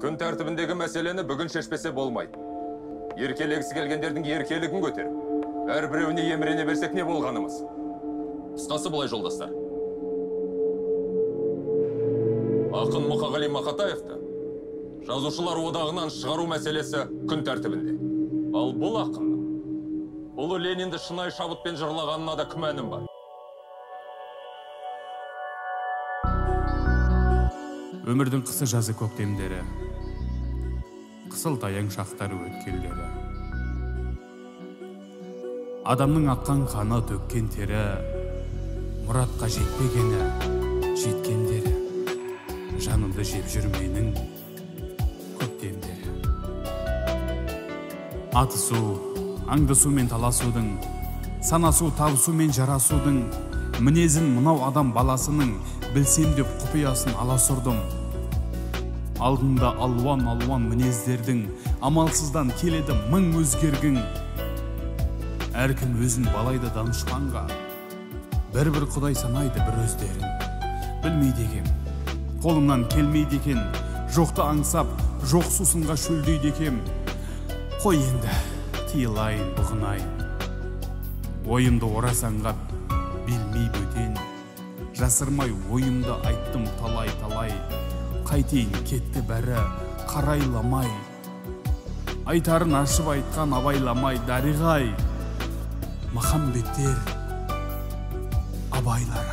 Күн тәртібіндегі мәселені бүгін шешпесе болмайды. Еркелегісі келгендердің еркелігін көтеріп, әрбіреуіне емірене берсек не болғанымыз? Қысқасы былай, жолдастар. Ақын Мұқағали Мақатаевты Жазушылар одағынан шығару мәселесі күн тәртібінде. Ал бұл ақынның ұлы Ленинді шынайы шабытпен жырлағанына да күмәнім бар. Өмірдің қысы жазы көктемдері, қысылтаяң шақтары өткелдері. Адамның аққан қаны, төккен тері, мұратқа жетпегені, жеткендері. Жанымды жеп жүр менің көктемдері. Атысу, аңдысу мен таласудың, санасу, табысу мен жарасудың, мінезін мынау адам баласының, білсем деп құпиясын аласұрдым. Алдында алуан-алуан мінездердің, амалсыздан келеді мың өзгергің. Әркім өзін балайды данышпанға, бір-бір құдай санайды бір өздерін. Білмейді екем, қолымнан келмейді екен, жоқты аңсап, жоқ сусынға шөлдейді екем. Қой енді, тыйылайын, бұғынайын. Ойымды орасанға белмей бөтен, жасырмай ойымды айттым талай-талай. Қайтейін кетті бәрі қарайламай, айтарын ашып айтқан абайламай. Дариғай, Махамбеттер, абайлар.